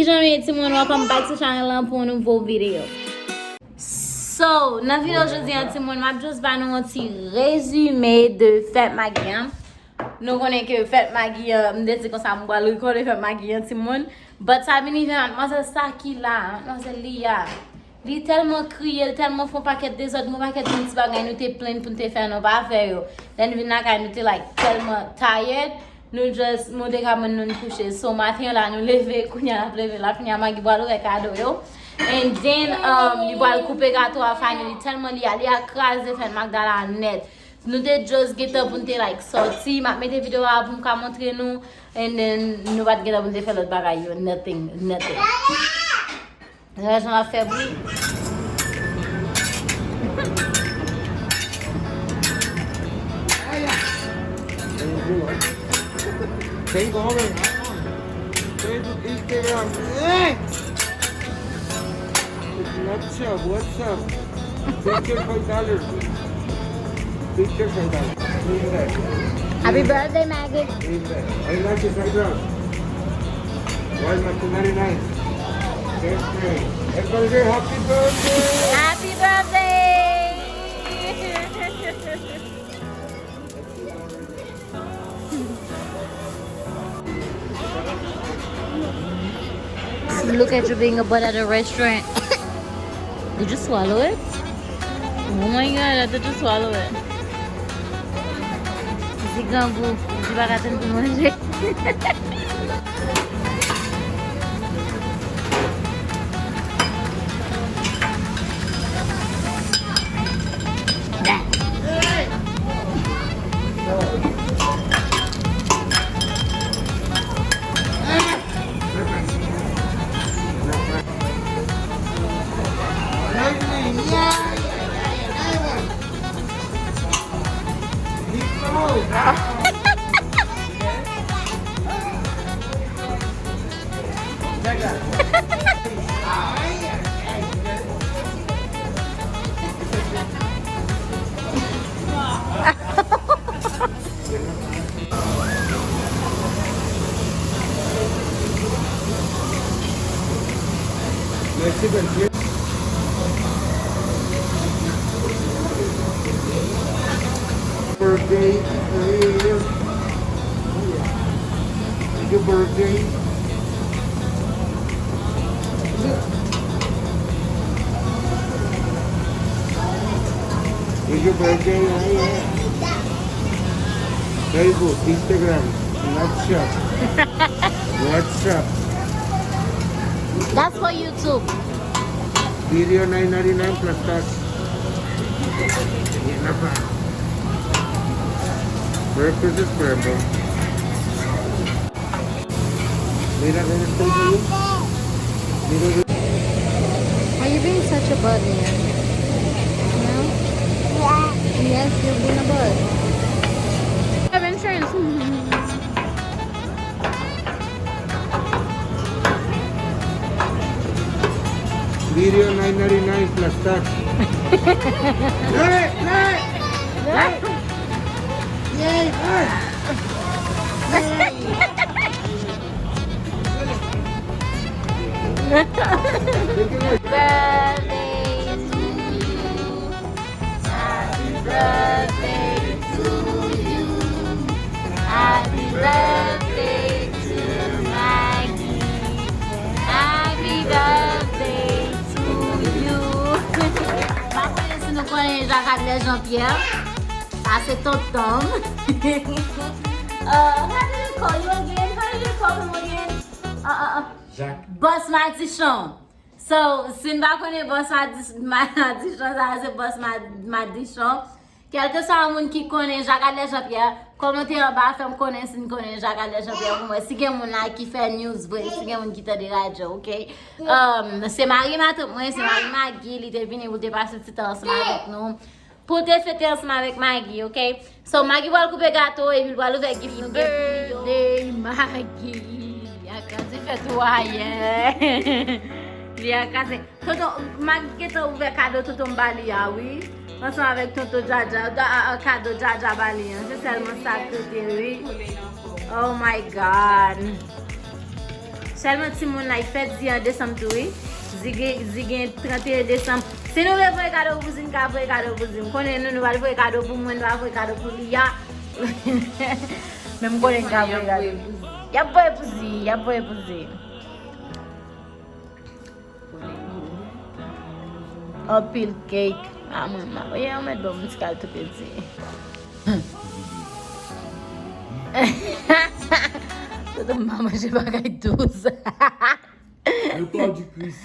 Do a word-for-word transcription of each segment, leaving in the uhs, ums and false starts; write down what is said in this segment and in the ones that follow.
Kijan nou ye timoun, welcome back to channel lan pou yon nouvo videyo. So, nan videyo jodi an timoun, m ap just ba nou yon ti rezime de fèt Magi an. Nou konnen ke fèt Magi an, m te di konsa m pral rekòde fèt Magi an timoun. But sa vin rive madmwazèl sa ki la, madmwazèl Lia. Li tèlman kriye, li tèlman fè yon pakèt dezòd, yon pakèt moun ti bagay nou te plenn pou n te fè, nou pa fè yo. Lè n vin lakay, nou te like tèlman tired, nou just monte kay nou, n kouche. So, maten an la, nou leve, kounye a n ap leve la, kounye a Magi pral ouvè kado yo. And then, um, li pral koupe gato a, finally, tèlman li a, li a kraze fèt Magdala nèt. Nou te just gentan pou n te like sòti, m ap mete videyo a pou m ka montre nou, and then nou pa t gentan pou n te fè lòt bagay yo, nothing, nothing. Gade jan l ap fè bri. Take over. Facebook, Instagram. Hey! What's up? What's up? Picture five dollars. Picture five dollars. Happy birthday, Maggie. Amen. I like it five dollars. Why not ninety-nine? That's great. Everybody say happy birthday. Happy birthday. Look at you being a butt at a restaurant. Did you swallow it? Oh my God, I thought you swallow it. Ti grangou, ti pa ka tann pou manje. Birthday. Your birthday. It's your birthday, yeah, yeah. Facebook, Instagram, WhatsApp. WhatsApp. That's for YouTube. Video nine ninety-nine plus tax. Yan apa. Breakfast is scramble. Are you being such a butt, man? No? Yes, you're being a butt. Have insurance. Video nine ninety-nine plus tax. Play, play, play. Yay, play. Birthday to you. Happy birthday to you. Happy birthday to Maggie. Happy birthday to you. M pa konnen si nou konnen Jacques Adler Jean-Pierre. Sa se tonton m. Uh, how do you call you again? How do you call him again? Uh, uh, uh. Jacques. Boss Madichon. So, si n pa konnen Boss Madi-, Madichon, sa se Boss Ma-, Madichon. Kèlkeswa moun ki konnen Jacques Adler Jean-Pierre, kòmante anba, fè m konnen si n konnen Jacques Adler Jean-Pierre pou mwen. Si gen moun la ki fè news vre, si gen moun ki tande radyo, oke? Um, se mari matant mwen, se mari Maggie, li te vini pou l te pase ti tan ansanm avèk nou. Pou te fete ansanm avèk Maggie, oke? So, Maggie pral koupe gato epi l pral ouvè gift li. Birthday, Maggie! Li a kraze fèt ou ayè. Li a kraze. Tonton, Maggie gentan ouvè kado tonton m ba li a, wi. Ansanm avèk tonton Djadja, da, a, a, kado Djadja ba li an. Se sèlman sa k rete, wi. Oh my God. Sèlman timoun, like, fèt Zi an desanm tou, wi. Zi gen, Zi gen trannteyen desanm. Si nou vle voye kado pou Zi, n ka voye kado pou Zi. M konnen nou, nou pral voye kado pou mwen, nou pral voye kado pou Lia. Men m konnen n ka voye kado. Y ap voye pou Zi, y ap voye pou Zi. Anpil cake. A mwen, ma, e, an mèt ban m ti kal tou piti. Toto m pa manje bagay dous. Le corps du Christ.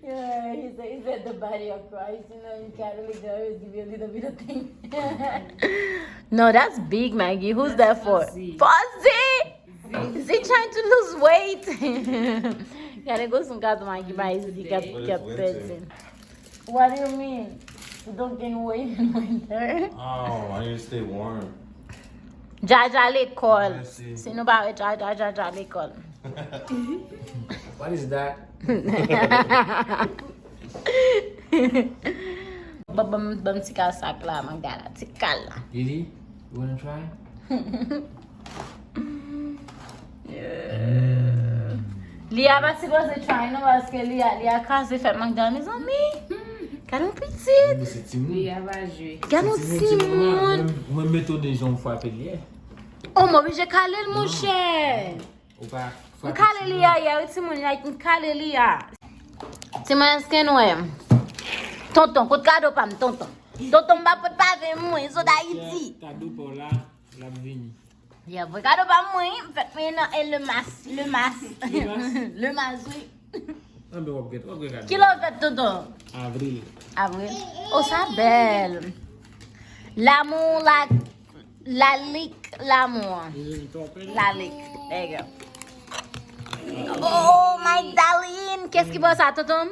Yeah, he said, he said the body of Christ. You know, in Catholic, they always give you a little bit of thing. No, that's big, Maggie. Who's that for? Fozzy. Fozzy! Is he trying to lose weight? Gade gwo sou gad Maggie ba Izzy k ap, k ap pèdi. What do you mean? You don't gain weight in winter? Oh, I need to stay warm. Jaja lekòl. Si nou pa wè Jaja, Jaja lekòl. What is that? Ban, ban, ban m ti kal sa k la, Magdala, ti kal la. Lili, you wanna try? Lia pa sipoze try non, paske Lia, Lia kraze fèt Magdala, mezanmi. Gade yon pitit. Lia pa jwe. Gade yon timoun. Mwen, mwen m etone jan w frape Lia. Oh, m oblije kale l, monchè. Ou pa frape timoun. M kale Lia yè, wi, timoun, like, m kale Lia. Timoun, èske nou wè? Tonton, kote kado pa m, tonton? Tonton, m pa pot pa vin mwen, sot Ayiti. Kado pa w la, l ap vini. Lia voye kado pa m mwen, wi, m fèt mwen nan, e, le mas, le mas. Le mas? Le mas, wi. Anben w ap gen, w ap gen kado. Kilè w fèt, tonton? Avril. Avril. Oh, sa bèl. L'amour, la, la ligue, l'amour. La ligue. There you go. Oh, my darling. Kiyès ki ba w sa, tonton m?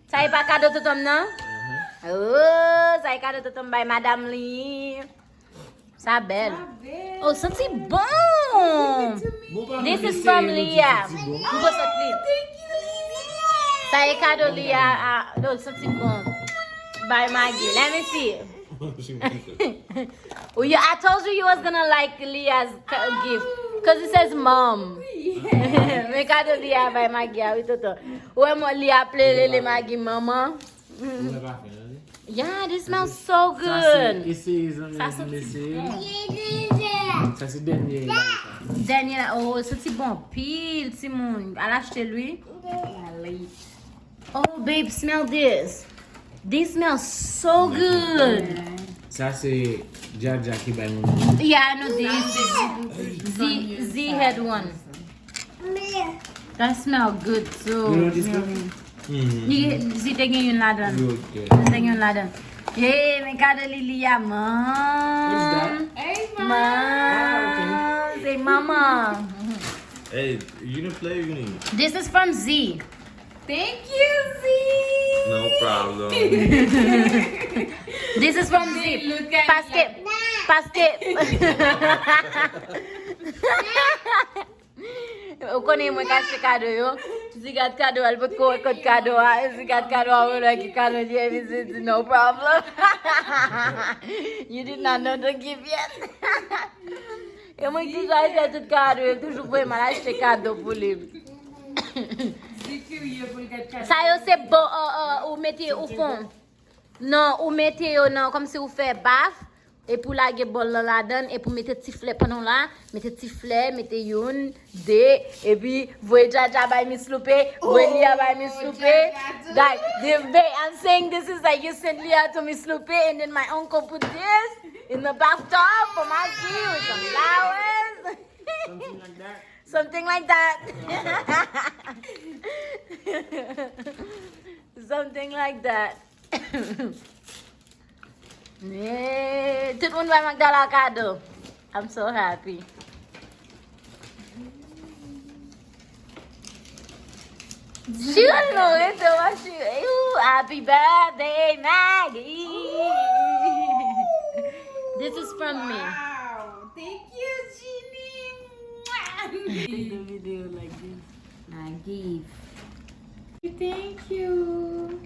Sa e pa kado tonton m, non? Oh, sa e kado tonton m bay madanm li. Sa bèl. Oh, santi bon. This is from Lia. M post li. Sa e kado Lia. Ah, no, santi bon. By Maggie. Let me see. Oh, yeah, I told you you was gonna like Lia's ca- gift. Cause it says mom. Men kado Lia bay Maggie a, wi, tonton. Ou wè mwen, Lia ap rele Maggie manman. Ou wè pa fè nan li? Yeah, this smells so good. Sa se eseye zanmi an di m eseye. Sa se dènye la. Dènye la, oh, santi bon pil, timoun. Al achte l, wi. Oh, babe, smell this. This smells so good. Sa se Jaja ki bay moun. Yeah, I know this. Z, Z had one. That smell good too. You know this one? Mm-hmm. Li, Zi te gen youn ladan. Li te gen youn ladan. Hey, men kado Lili a, mom. What is that? Hey, mom. Mom. Ah, okay. Say mama. Hey, you didn't play, you didn't. This is from Z. Thank you, Z. No problem. This is from Z. Paske, paske. Ou konnen mwen ka achte kado yo. Zi gad kado a, li potko wè kot kado a. Zi gad kado a, ou wè ki kado li ye, epi Zi di, "No problem." You did not know the gift yet. E mwen ki toujou achte tout kado, yo toujou voye m al achte kado pou li. Zi kirye pou l gad kado. Sa yo se bon, uh, uh, ou mete ou fon. Non, ou mete yo nan, kòmsi ou fè baf, epi w lage bòl lan ladan, epi w mete ti flè pandan w la, mete ti flè, mete youn, de, epi voye Jaja bay Miss Loupe, voye Lia bay Miss Loupe. Like, the, babe, I'm saying this is like you send Lia to Miss Loupe, and then my uncle put this in the bathtub for Maggie with some flowers. Something like that. Something like that. Something like that. Eh, tout moun bay Magdala kado. I'm so happy. She don't know it though. What she? Ooh, happy birthday, Maggie. This is from me. Wow. Thank you, Jeannie. Take the video like this. I give. Thank you.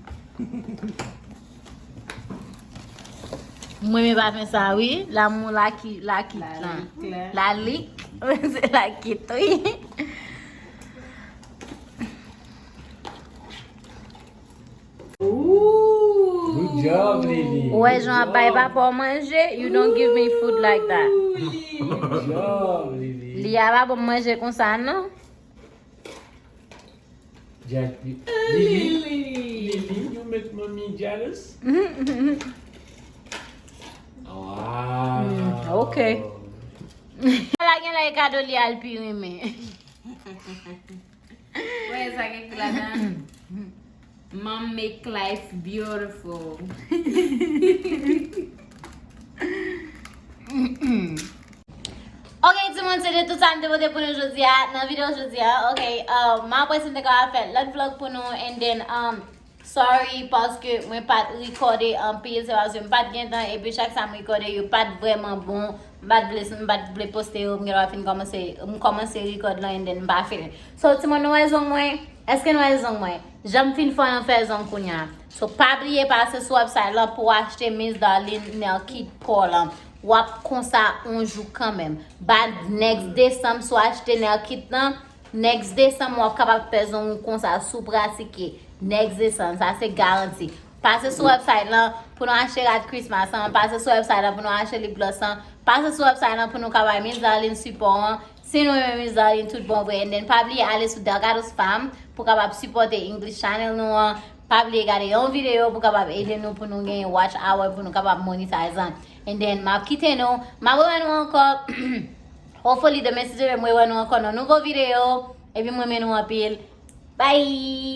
Mwen renmen pafen sa wi. L'amour la ki la kit la. La lik. Se la kit wi. Good job, Lily. Ou wè jan ap bay papa w manje, you don't give me food like that. Good job, Lily. Li a pa bon manje konsa non. Jack, Lily, Lily, you make mommy jealous. Wow. Ok. La gen lè kado li al pi renmen. Wè sa gen ki ladan. Mom make life beautiful. Ok, timoun, se de tout sa m te pote pou nou jodi a, nan videyo jodi a. Ok, um, m apre si m te ka fè lòt vlog pou nou, and then, um, sorry, paske mwen pa t rekòde anpil, se paske m pa t gen tan, epi chak sa m rekòde, yo pa t vrèman bon, m pa t vle, m pa t vle poste yo, m gen dwa fin kòmanse, m kòmanse rekòd lan, and then m pa fini. So, timoun, nou wè zong mwen? Èske nou wè zong mwen? Jan m fin fò nan fè zong kounya. So, pa bliye pase sou website lan pou w achte Miss Darline nail kit paw lan. W ap konsa on jou kanmenm. By next desanm, si w achte nail kit lan, next desanm, w ap kapab fè zong ou konsa si w pratike. Next desanm, sa se garanti. Pase sou website lan pou nou achte rad Christmas lan. Pase sou website lan pou nou achte lip gloss lan. Pase sou website lan pou nou ka bay Miss Darline sipò an. Si nou renmen Miss Darline tout bon vre, and then pa bliye ale sou Delgado's Fam pou kapab sipòte English channel nou an. Pa bliye gade yon videyo pou kapab ede nou pou nou gen watch hour pou nou kapab monetize an. And then m ap kite nou, m ap wè nou ankò. Hopefully demen si Dye vle m wè nou ankò nan nouvo videyo. Epi m renmen nou anpil. Bye.